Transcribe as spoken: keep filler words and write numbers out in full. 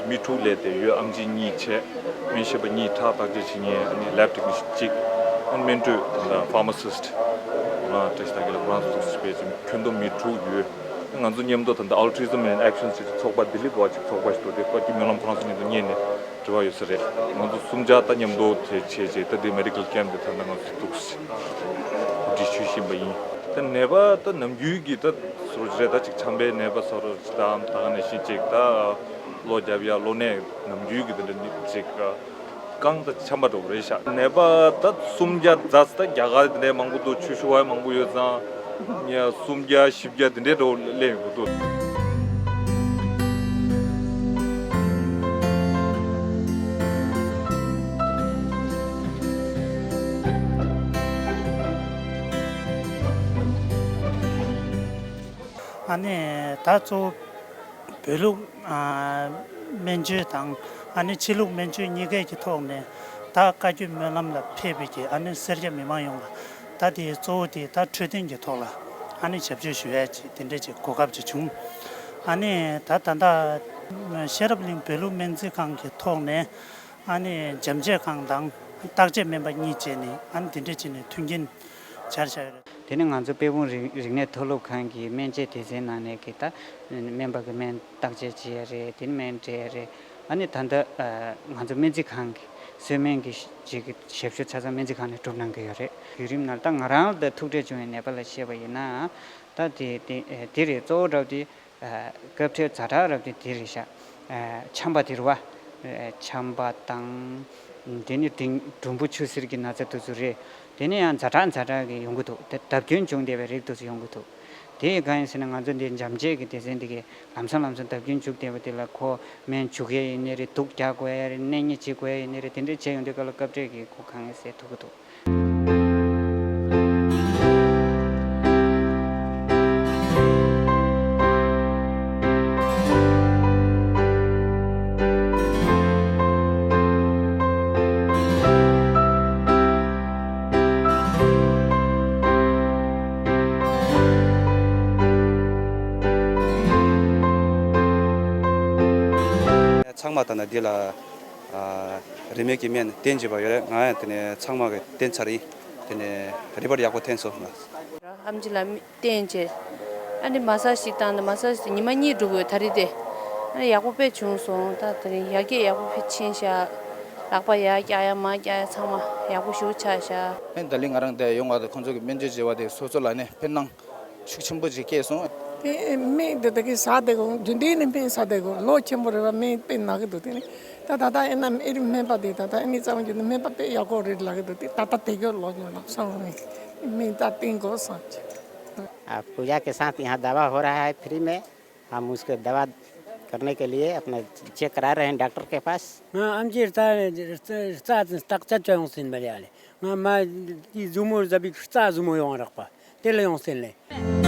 མི་དྲུག་སླེབས་ཏེ་ཡོད། ཨམ་ཆི་གཉིས་བྱས། སྨན་ཞིབ་པ་གཉིས། ཁྲག་བརྟག་དཔྱད་བྱེད་མཁན་ཨ་ནི་ལེབ་ཊེག་ནི་ཤན་གཅིག་ཨ་ནི་སྨན་སྤྲོད་དང་ཕར་མ་སིསི་ཊི་ང་བཀྲ་ཤིས་དར་རྒྱས་ལགས་ཁོ་རང་ཚོ་ཐུགས་སུ་ཆུད་པའི་ཅིག་ཁྱོན་བསྡོམས་མི་དྲུག་ཡོད། ང་ཚོ་མཉམ་དུ་ད་ལྟ་Altruism in Action ཟེར་གྱི་ཚོགས་པ་ལྡི་ལི་འགྲོ་བ་ཅིག་ཚོགས་པ་ཞིག་འདུག་དེ་ཁོ་ཀི་སྨོན་ལམ་ཁོ་རང་ཚོ་མཉམ་དུ་གཉེར་ནས་འབྲེལ་བ་ཡོད་ས་རེད། ང་ཚོ་སུམ་བརྒྱ་ད་མཉམ་དུ་དེ་བྱས་བྱས་ད་ལྟའི་མེ་ཌི་ཀལ་ཀེམ་དེ་ད་ལྟ་ང་ཚོ་ཐུགས་སུ་གོ་སྒྲིག་ཞུ་བཞིན་པ་ཡིན། ད་ནད་པ་ད་ནམ་རྒྱུན་གྱི་ད་སོ་རེད། ད་ཅིག་ཆམ་པའི་ནད་པ་སོ་རེད། ད་ད་ག་ནང་བཞིན་ཅིག་ད་གློ་རྒྱབ་ཡ་གློ་ནད་ནམ་རྒྱུན་གྱི་དེ་འདྲ་ཅིག་རྐང་ད་ཆམ་པ་འདྲ་པོ་རེད་ཤག་ནད་པ་ད་སུམ་བརྒྱ་ཛ་ཙམ། ད་རྒྱ་གར་དེ་འདྲའི་མང་པོ་འདུག་ཆུ་ཤུར་བ་མང་པོ་ཡོད་ཙང་། ཉ་སུམ་བརྒྱ་བཞི་བརྒྱ་དེ་འདྲའི་འདྲ་པོ་སླེབས་ཡོང་གི་འདུག་ཨ་ནི་ད་གཙོ་བོ་བོད་ལུགས་ཨ་སྨན་བཅོས་དང་ཨ་ནི་ཕྱི་ལུགས་སྨན་བཅོས་གཉིས་ཀའི་གི་ཐོག་ནས་ད་བཀའ་བརྒྱུད་སྨོན་ལམ་ལ་ཕེབས་པའི་གི་ཨ་ནི་སེར་སྐྱ་མི་མང་ཡོངས་ལ་ད་དེའི་གཙོ་བོ་དེ་ད་འཕྲོད་བསྟེན་གྱི་ཐོག་ལ་ཨ་ནི་ཞབས་ཞུ་ཞུ་ཡ་ཅིག་དེ་འདྲ་ཅིག་གོ་སྐབས་ཅིག་བྱུང་། ཨ་ནི་ད་ད་ལྟ་ཤེས་རབ་གླིང་བོད་ལུགས་སྨན་རྩིས་ཁང་གི་ཐོག་ནས་ཨ་ནི་འཇམ་བཅོས་ཁང་དང་བརྟག་དཔྱད་སྨན་པ་གཉིས་བྱས་ནས་ཨ་ནི་དེ་འདྲ་བྱས་ནས་མཐུན་རྐྱེན་སྦྱར་བཞག་ཡོད་རེད། དེ་ནི་ང་ཚོ་དཔལ་སྤུངས་རིག་རིག་གནས་མཐོ་སློབ་ཁང་གི་སྨན་དཔྱད་སྡེ་ཚན་ནང་ནས་ཀྱི་ད་སྨན་པ་གི་སྨན་བརྟག་དཔྱད་བྱེད་ཡ་རེད། དེ་ནི་སྨན་སྤྲད་ཡ་རེད། ཨ་ནི་ད་ལྟ་ང་ཚོ་སྨན་རྩིས་ཁང་གི་གསོལ་སྨན་གྱི་ཅིག་གི་ཞབས་ཞུ་ཆ་ཚང་སྨན་རྩིས་ཁང་ནས་སྒྲུབ་གནང་གི་ཡོད་རེད། བརྒྱུད་རིམ་ནང་ད་ང་རང་ལ་ད་ཐུག་འཕྲད་བྱུང་བའི་ནད་པ་ལ་བཤད་པ་ཡིན་ན། ད་དེ་དེ་དེ་རེད། གཙོ་བོ་འདྲ་བོ་དེ་སྐབས་འཕྲལ་ཛ་དྲག་རབ་དེ་དེ་རེད་ཤག་ཆམ་པ་དེ་རེད་བ། ཆམ་པ་དང་། དེ་ནི་འབྲིང་འབྲུམ་བུ་ཆུ་སེར་གྱི་ན་ཚ་དེ་ཚོ་རེད། དེ་ནི་ཡང་ཛ་དྲག་ཛ་དྲག་གི་ཡོང་གི་འདུག་དེ་བརྡབ་སྐྱོན་བྱུང་བསྡད་པའི་རིགས་དེ་ཚོ་ཡོང་གི་འདུག་དེ་གང་ཡིན་ཟེར་ན་ང་ཚོ་འདི་འཇམ་བཅོས་ཀྱི་སྡེ་ཚན་འདི་གི་ལམ་སང་ལམ་སང་བརྡབ་སྐྱོན་བྱུང་བསྡད་པ་དེ་ལ་ཁོ་སྨན་བྱུག་ཡས་ཡིན་ནི་རེད། དུག་རྒྱག་དགོས་ཡས་རེད། གནས་ཉེ་བྱེད་དགོས་ཡས་ཡིན་ནི་རེད། དེ་འདྲ་བྱས་ཡོང་དུས་སྐབས་ལ་སྐབས་འཕྲལ་གྱི་ཁོ་གང་ཡིན་ཟེར་ཐུག་གི་འདུག་ཚང་མ་ད་ནི་འདི་ལ་རིན་མེད་ཀྱི་སྨན་བསྟེན་བྱས་པ་ཡོད་རེད། ང་ཡང་དེ་ནས་ཚང་མ་གི་བསྟེན་ཚར་ཡིན། དེ་ནས་རི་པོར་ཡག་པོ་ཐོན་སོང་། ཨམ་ཆི་ལ་བསྟེན་བྱས། ཨ་ནི་མ་སཱ་ཇི་ཞིག་བཏང་། ད་མ་སཱ་ཇི་དེ་ཉི་མ་གཉིས་འགྲོ་དགོས་ད་རེས་དེ། ཨ་ནི་ཡག་པོ་དཔེ་བྱུང་སོང་། ད་དེ་རིང་ཡར་རྒྱས་ཡག་པོ་དཔེ་ཕྱིན་ཤག་ལག་པ་ཡར་བཀྱག་ཡ་མར་བཀྱག་ཡ་ཚང་མ་ཡག་པོ་ཞེ་པོ་ཆགས་ཤག་ཨ་ནི་ད་ལན་ང་རང་འདིར་ཡོང་བ་དང་ཁོང་ཚོ་གི་སྨན་བཅོས་བྱས་པ་དེ་སོ་སོ་ལ་ནི་ཕན་གནང་ཤུགས་ཆེན་པོ་ཅིག་སྐྱེས་སོང་། དེ་སྨན་དེ་ད་གིན་ཟ་བསྡད་དགོས། རྒྱུན་ལྡན་ནས་སྨན་ཟ་བསྡད་དགོས། ལོ་ཆེན་པོ་རེད་བ། སྨན་དཔེ་ན་གི་འདུག་དེ་ནི་ད་ད་ལྟ་ཨེ་ན་ཨེ་རི་སྨན་པ་དེ་ད་ལྟ་ཨེ་ནི་རྩ་བ་རྒྱུད་ནས་སྨན་པ་དཔེ་ཡག་པོ་རེད་ལབ་ཀྱི་འདུག་དེ་ད་ལྟ་དེ་གི་ལོ་ཉོ་ལབ་སོང་། སྨན་ད་བསྟེན་དགོས་སོང་། आपको पूजा के साथ यहाँ दवा हो रहा है फ्री में। हम उसको दवा करने के लिए अपना चेक करा रहे हैं डॉक्टर के पास। ང་ཨམ་ཆི་རྩ་རྩ་རྩ་བརྟག་དཔྱད་བྱ་ཡོང་ཟིན་པ་ལས་ང་མ་དེ་ཟུར་མོ་རྩ་བའི་རྩ་ཟུར་མོ་ཡོང་རག་པ་དེ་ལ་ཡོང་ཟིན་ལས།